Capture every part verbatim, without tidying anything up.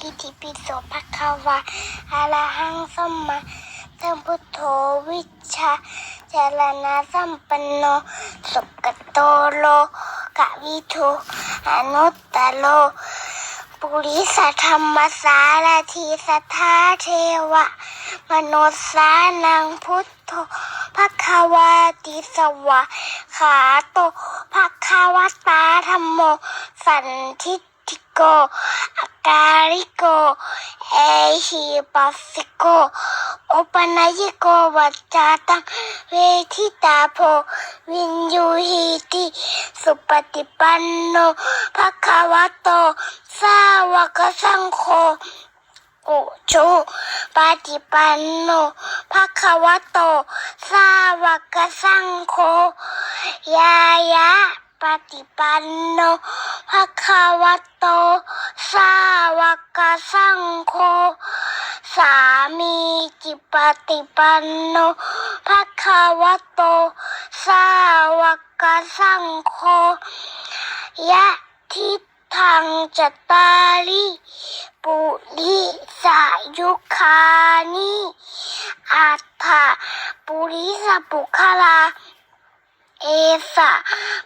Itipi so bhagavā arahaṃ sammāsambuddho vijjācaraṇasampanno sugato lokavidū anuttaro purisadammasārathi satthā devamanussānaṃ buddho bhagavāti. Svākkhāto bhagavatā dhammo sandiṭṭhiko akāliko ehipassiko opanayiko paccattaṃ veditabbo viññūhīti. Supaṭipanno bhagavato sāvakasaṅgho ujupaṭipanno bhagavato sāvakasaṅgho ñāyapaṭipanno bhagavato sāvakasaṅgho sāmīcipaṭipanno bhagavato sāvakasaṅgho yadi daṃ cattāri purisayugāni aṭṭha purisapuggalā esa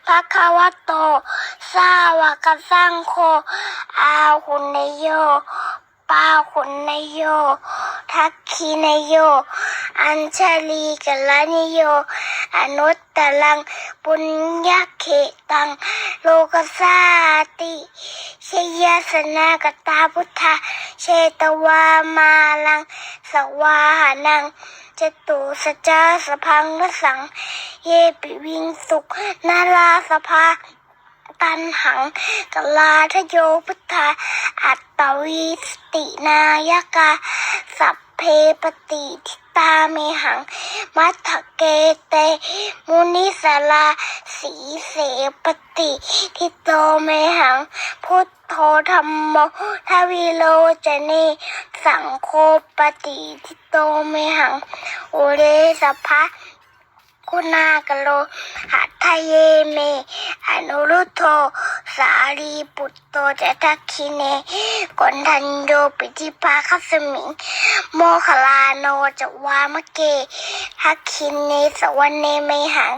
bhagavato sāvakasaṅgho āhuneyyo pāhuneyyo dakkhiṇeyyo añjalikaraṇīyo anuttaraṃ puññakkhettaṃ lokassāti. Jayāsanāgatā buddhā jetvā māraṃ savāhanaṃ catusaccāsabhaṃ rasaṃ ye piviṃsu narāsabhā. Taṇhaṅkarādayo buddhā aṭṭhavīsati nāyakā sabbe patiṭṭhitā mayhaṃ matthake te munissarā sīse patiṭṭhito mayhaṃ buddho dhammo dvilocane saṅgho patiṭṭhito mayhaṃ ure sabbaguṇākaro. Hadaye me anuruddho sārīputto ca dakkhiṇe koṇḍañño piṭṭhibhāgasmiṃ moggallāno ca vāmake. Dakkhiṇe savane mayhaṃ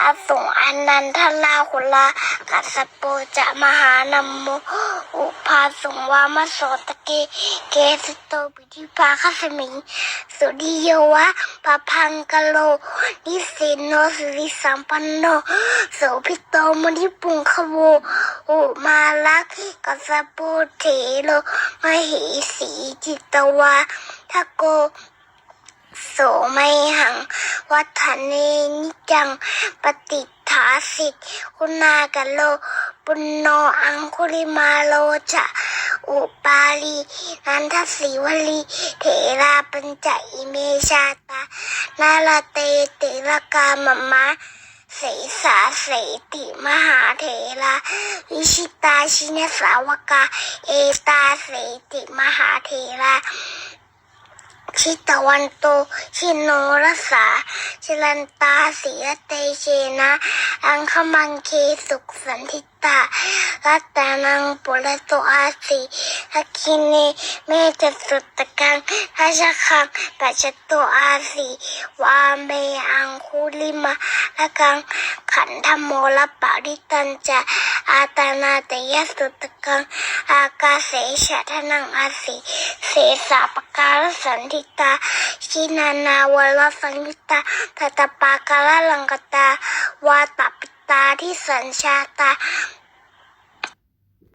āsuṃ ānandarāhulā kassapo ca mahānāmo ubhāsuṃ vāmasotake. Kesato piṭṭhibhāgasmiṃ suriyo va pabhaṅkaro nisinno sirisampanno sobhito munipuṅgavo. Kumārakassapo thero mahesī cittavādako so mayhaṃ vadane niccaṃ patiṭṭhāsi guṇākaro. Puṇṇo aṅgulimālo ca upālī nandasīvalī therā pañca ime jātā nalāṭe tilakā mama. Sesāsīti mahātherā vijitā jinasāvakā etāsīti mahātherā jitavanto jinorasā jalantā sīlatejena aṅgamaṅgesu saṇṭhitā. Ratanaṃ purato āsi dakkhiṇe mettasuttakaṃ dhajaggaṃ pacchato āsi vāme aṅgulimālakaṃ khandhamoraparittañca āṭānāṭiyasutta kaṃ ākāse chadanaṃ āsi sesā pākārasaṇṭhitā. Jinā nānāvarasaṃyuttā sattappākāralaṅkatā vātapittādisañjātā